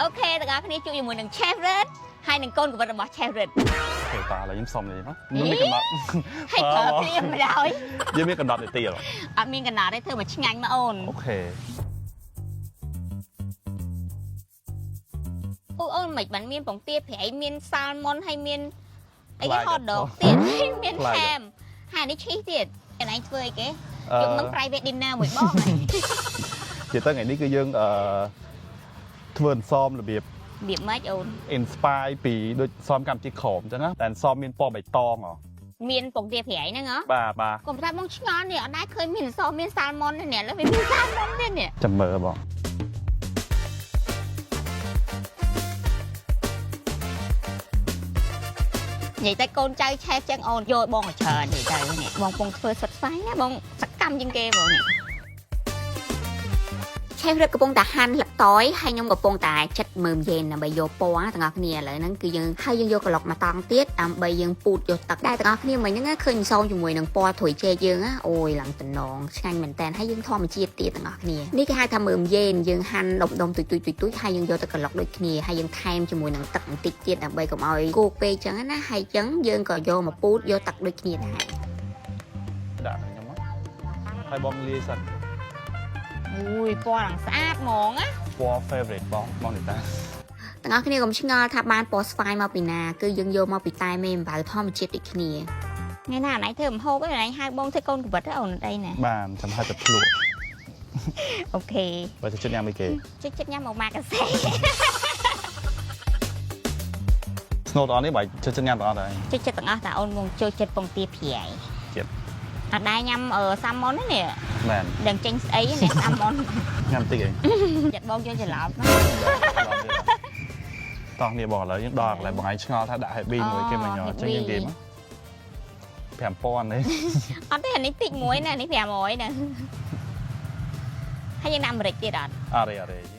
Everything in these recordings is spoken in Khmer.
OK ទាំងអស់គ្នាជួបជាមួយនឹង Chef Red ហើយនឹងកូនកវិតរបស់ Chef Red។ OK តោះឥឡូវខ្ញុំសុំនិយាយមកខ្ញុំមានកំណត់ ហើយប្រើព្រាមមិនដោយ យើងមានកំណត់នាទីហ៎ អត់មានកំណត់ទេធ្វើមកឆ្ងាញ់មកអូន OK។ អូអូនមិនបានមានពងទាប្រៃមានសាល់មុនហើយមានអីគេ hot dog ទៀតហើយមាន ham ហើយនេះឈីសទៀតកន្លែងធ្វើអីគេយកនឹង private dinner មួយបងហ៎ និយាយទៅថ្ងៃនេះគឺយើងធ្វើអន្សមរបៀប របៀបម៉េចអូន? inspire ពីដូចសមកម្ពុជាក្រមអញ្ចឹងណាតែអន្សមមានពណ៌បៃតងហ៎ មានពងទាប្រៃហ្នឹងហ៎ បាទបាទ កុំថាបងឆ្ងល់នេះអត់ដែរឃើញមានអន្សមមានសាល់មុនទេនេះឥឡូវវាមានសាល់មុនទៀតនេះ ចាំមើលបង និយាយតែកូនចៅឆេฟចឹងអូនយកបងឲ្យច្រើននិយាយទៅនេះបងពងធ្វើសុទ្ធស្វែងណាបងសកម្មជាងគេបងនេះឆេฟរឹកកំពុងតែហាន់លឹកតយហើយខ្ញុំកំពុងតែចិត្តមើមយេនដើម្បីយកពណ៌ទាំងអស់គ្នាឥឡូវហ្នឹងគឺយើងហើយយើងយកក្លុកមកតង់ទៀតដើម្បីយើងពូតយកទឹកដែរទាំងអស់គ្នាមិញហ្នឹងឃើញសងជាមួយនឹងពណ៌ត្រួយចេកយើងណាអូយឡើងតំណងឆ្ងាញ់មែនតើហើយយើងធម្មជាតិទៀតទាំងអស់គ្នានេះគេហៅថាមើមយេនយើងហាន់ដុំដុំទុយទុយទុយទុយហើយយើងយកទៅក្លុកដូចគ្នាហើយយើងថែមជាមួយនឹងទឹកបន្តិចទៀតដើម្បីកុំឲ្យគោកពេកចឹងណាហើយចឹងយើងក៏យកមកពូតយកទឹកដូចគ្នាដែរ ដាក់ខ្ញុំមកហើយបងលាយសិន អូយពណ៌ឡើងស្អាតហ្មងណា ពណ៌ favorite បងបងនេះតា ទាំងអស់គ្នាកុំឆ្ងល់ថាបានពណ៌ស្វាយមកពីណាគឺយើងយកមកពីតែមេអំបៅធម្មជាតិដូចគ្នាថ្ងៃណាអនឯងធ្វើម្ហូបឯងអនឯងហៅបងធ្វើកូនកវិតអូនអីណា បាទចាំហៅទៅភ្លក់ OK។ បើចិត្តញ៉ាំអីគេ? ចិត្តចិត្តញ៉ាំមកម៉ាកាសេ ស្នូតអស់នេះបើចិត្តញ៉ាំទាំងអស់ដែរ ចិត្តចិត្តទាំងអស់តាអូនងចូលចិត្តពងទាប្រៃ ជាតិ អត់ដែរញ៉ាំអឺសាម៉ុនទេនេះ មែន ដឹងចេញស្អីនេះសាម៉ុន ញ៉ាំតិចអី ចិត្តបងយល់ច្រឡំ តោះនេះបងឥឡូវយើងដល់កន្លែងបងឯងឆ្ងល់ថាដាក់ happy មួយគេមកញ៉ាំអញ្ចឹងយើងនិយាយមក5000នេះ អត់ទេអានេះតិចមួយណានេះ500ណាហើយយើងដាក់អាមេរិកទៀតអត់ អរេអរេយើង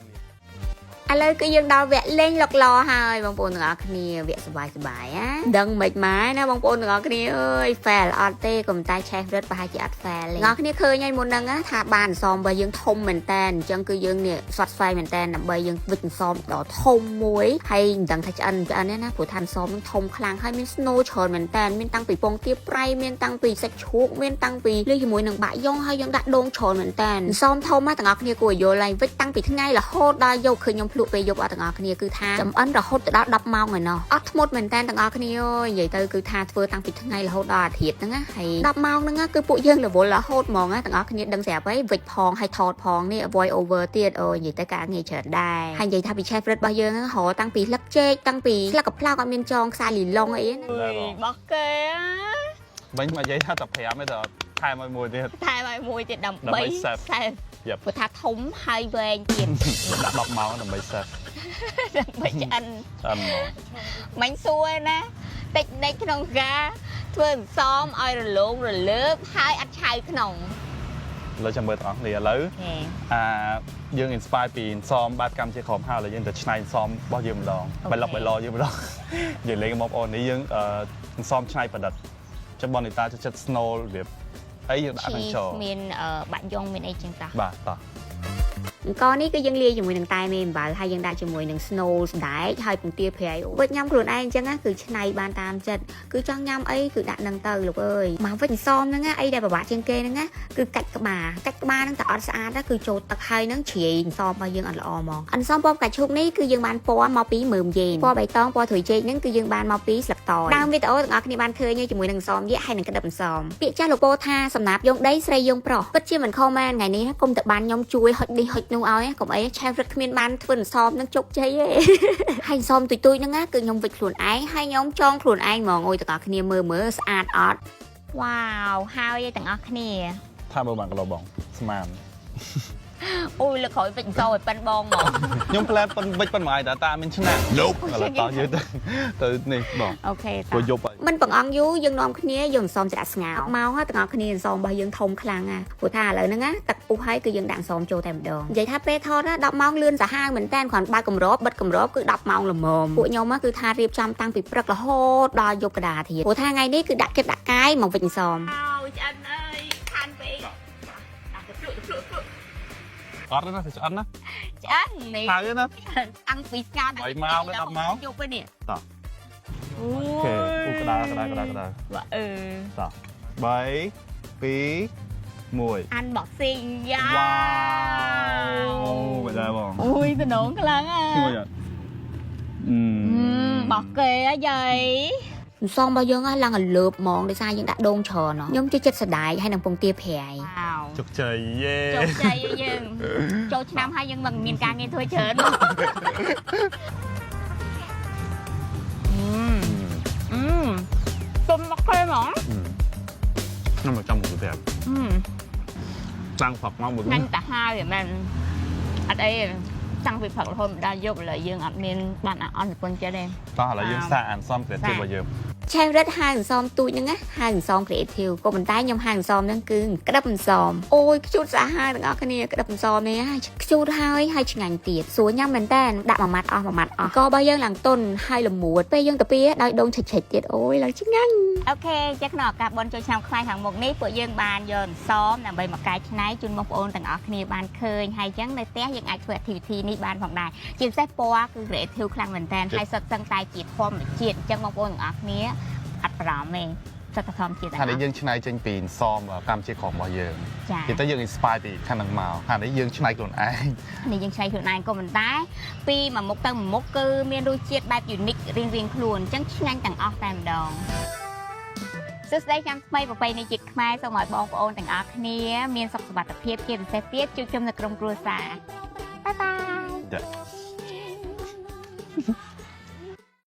ឥឡូវគឺយើងដល់វគ្គលេងលកឡហើយបងប្អូនទាំងអស់គ្នាវគ្គសបាយសបាយណាដឹងមិនម៉ែណាបងប្អូនទាំងអស់គ្នាអើយ fail អត់ទេកុំតែឆេះរឹតប្រហែលជាអត់ fail ទេទាំងអស់គ្នាឃើញហើយមុនហ្នឹងណាថាបានអន្សមរបស់យើងធំមែនតើអញ្ចឹងគឺយើងនេះស្វាត់ស្វែងមែនតើដើម្បីយើងវិចអន្សមដ៏ធំមួយហើយមិនដឹងថាឆ្អិនឆ្អិនទេណាព្រោះថាអន្សមនឹងធំខ្លាំងហើយមាន snow ច្រើនមែនតើមានតាំងពីពងទាប្រៃមានតាំងពីសាច់ជ្រូកមានតាំងពីលាយជាមួយនឹងបាក់យ៉ុងហើយយើងដាក់ដូងច្រើនមែនតើអន្សមធំណាទាំងអស់គ្នាគួរឲ្យយល់ហើយវិចតាំងពីថ្ងៃរហូតដល់យប់ឃើញខ្ញុំភ្លក់ពេលយប់អត់ទាំងអស់គ្នាគឺថាចំអិនរហូតទៅដល់10ម៉ោងឯណោះអត់ធ្មត់មែនតើទាំងអស់គ្នាអើយនិយាយទៅគឺថាធ្វើតាំងពីថ្ងៃរហូតដល់អាទិត្យហ្នឹងណាហើយ10ម៉ោងហ្នឹងណាគឺពួកយើងរវល់រហូតហ្មងណាទាំងអស់គ្នាដឹងស្រាប់ហើយវិចផងហើយថតផងនេះ voice over ទៀតអូយនិយាយទៅការងារច្រើនដែរហើយនិយាយថាពី chef រិតរបស់យើងហ្នឹងរកតាំងពីស្លឹកចេកតាំងពីស្លឹកកប្លោកអត់មានចងខ្សែលីឡុងអីណា ដែរបង បោះគេ វិញមកនិយាយថាតែ5ទេតែថែមឲ្យមួយទៀត ថែមឲ្យមួយទៀតដើម្បី ដើម្បី serve serve Yep. ព្រោះថាធំហើយវែងទៀត ដាក់10ម៉ោងដើម្បី serve ដើម្បីឆ្អិន ឆ្អិនហ្មង មិញសួរណាតិចនិចក្នុងការធ្វើអន្សមឲ្យរលោងរលើបហើយអត់ឆៅក្នុង ឥឡូវចាំមើលទាំងអស់គ្នាឥឡូវអាយើង inspire ពីអន្សមបែបកម្ពុជាក្រមហើយឥឡូវយើងទៅច្នៃអន្សមរបស់យើងម្ដងបៃលុកបៃឡយើងម្ដងនិយាយលេងបងប្អូននេះយើងអន្សមច្នៃប្រឌិតចាំបងនីតាចូលចិត្ត snow របៀបអីយើងដាក់នឹងចូល មានបាក់យ៉ុងមានអីចឹងតោះ បាទតោះ អង្គនេះគឺយើងលាយជាមួយនឹងតែមេអំបៅហើយយើងដាក់ជាមួយនឹង snow សណ្ដែកហើយពងទាប្រៃវិចញ៉ាំខ្លួនឯងអញ្ចឹងណាគឺឆ្នៃបានតាមចិត្តគឺចង់ញ៉ាំអីគឺដាក់នឹងទៅលោកអើយមកវិចសមហ្នឹងណាអីដែលពិបាកជាងគេហ្នឹងណាគឺកាច់ក្បាលកាច់ក្បាលហ្នឹងតែអត់ស្អាតណាគឺចូលទឹកហើយហ្នឹងជ្រាយអន្សមរបស់យើងអត់ល្អហ្មងអន្សមពណ៌ផ្កាឈូកនេះគឺយើងបានពណ៌មកពីមើមយេនពណ៌បៃតងពណ៌ត្រួយចេកហ្នឹងគឺយើងបានមកពីស្លឹកតយដើមវីដេអូទាំងអស់គ្នាបានឃើញជាមួយនឹងអន្សមយក្សហើយនឹងក្តិបអន្សមពាក្យចាស់លោកពោថាសំណាបយងដីស្រីយងប្រុសពិតជាមិនខុសមែនថ្ងៃនេះគុំតែបានខ្ញុំជួយហុចនេះហុចនោះឲ្យកុំអីឆេវរឹតគ្មានបានធ្វើអន្សមនឹងជោគជ័យទេ ហើយអន្សមទុយទុយហ្នឹងណាគឺខ្ញុំវិចខ្លួនឯងហើយខ្ញុំចងខ្លួនឯងហ្មងអូយទាំងអស់គ្នាមើលមើលស្អាតអត់វ៉ាវហើយទាំងអស់គ្នា ថាមើលបានគីឡូបងស្មាន អូយលើកក្រោយវិចអន្សមឲ្យប៉ិនបងហ្មង ខ្ញុំផ្លែប៉ុនវិចប៉ុនមួយតែតាមានឆ្នាំឥឡូវតោះយើងទៅទៅនេះបង OK ព្រោះយប់ហើយ មិនបង្អង់យូរយើងនាំគ្នាយើងអន្សមច្រាក់ស្ងោមកហើយទាំងអស់គ្នាអន្សមរបស់យើងធំខ្លាំងណាព្រោះថាឥឡូវហ្នឹងណាទឹកពុះហើយគឺយើងដាក់អន្សមចូលតែម្ដងនិយាយថាពេលថតណា10ម៉ោងលឿនសាហាវមែនតើគ្រាន់បើកគម្របបិទគម្របគឺ10ម៉ោងល្មមពួកខ្ញុំគឺថារៀបចំតាំងពីព្រឹករហូតដល់យប់កណ្ដាលទៀតព្រោះថាថ្ងៃនេះគឺដាក់ចិត្តដាក់កាយមកវិញអន្សមអូឆ្អិនអើយខានពេកដាក់ទៅភ្លក់ភ្លក់ភ្លក់ អត់ទេណាឆ្អិនណា ឆ្អិននេះ ហើយណា តាំងពីស្ងាត់ 8ម៉ោងដល់10ម៉ោង យប់ពេលនេះ តោះ អូ OK អូក្តៅក្តៅក្តៅក្តៅ វ៉ាអឺ តោះ3 2 1 unboxing យ៉ា វ៉ាវបែរបង អូយតំណងខ្លាំងអា ឈ្ងុយអត់អឺ បោះគេហ៎យាយអន្សមរបស់យើងឡើងឲ្យលើបហ្មងដោយសារយើងដាក់ដូងច្រើនខ្ញុំជិះចិត្តសដាយហើយនឹងពងទាប្រៃវ៉ាវ ជោគជ័យយេ ជោគជ័យឲ្យយើងចូលឆ្នាំហើយយើងមិនមានការងារធ្វើច្រើនអឺទុំមកគេហ្មង ខ្ញុំមកចាំមកទៀតតាំងផឹកមកមួយ ញ៉ាំតាហើយមែនអត់អីតាំងពីផឹករហូតមកដល់យប់ឥឡូវយើងអត់មានបានអន់ប្រពន្ធចិត្តទេ តោះឥឡូវយើងសាកអានសំ creative របស់យើង ឆេវរិតហៅអន្សមទូចហ្នឹងណាហៅអន្សម creative ក៏ប៉ុន្តែខ្ញុំហៅអន្សមហ្នឹងគឺក្តឹបអន្សមអូយខ្ជូតសាហាវទាំងអស់គ្នាក្តឹបអន្សមនេះហើយខ្ជូតហើយហើយឆ្ងាញ់ទៀតស្រួលញ៉ាំមែនតើដាក់មួយម៉ាត់អស់មួយម៉ាត់អស់ក៏បើយើងឡើងតុនហើយល្មួតពេលយើងទៅពីដោយដូងឆិចឆិចទៀតអូយឡើងឆ្ងាញ់ OK ចាក្នុងឱកាសបុណ្យចូលឆ្នាំខ្មែរខាងមុខនេះពួកយើងបានយកអន្សមដើម្បីមកកែច្នៃជូនបងប្អូនទាំងអស់គ្នាបានឃើញហើយចឹងនៅផ្ទះយើងអាចធ្វើ activity នេះបានផងដែរជាពិសេសពណ៌គឺ creative ខ្លាំងមែនតើហើយសុទ្ធសឹងតែជាធម្មជាតិអញ្ចឹងបងប្អូនទាំងអស់គ្នាអត់បារម្ភទេសុទ្ធតែធម្មជាតិ ខាងនេះយើងឆ្នៃចេញពីសមកម្ពុជាក្រមរបស់យើង ចា និយាយទៅយើង inspire ពីខាងហ្នឹងមកខាងនេះយើងឆ្នៃខ្លួនឯង នេះយើងឆ្នៃខ្លួនឯងក៏ប៉ុន្តែពីមួយមុខទៅមួយមុខគឺមានរសជាតិបែប unique រៀងៗខ្លួនអញ្ចឹងឆ្ងាញ់ទាំងអស់តែម្ដងសួស្តីចាំថ្មីប្រពៃណីជាតិខ្មែរសូមឲ្យបងប្អូនទាំងអស់គ្នាមានសុខសុវត្ថិភាពជាពិសេសទៀតជួបជុំនៅក្រុមគ្រួសារ bye bye ចា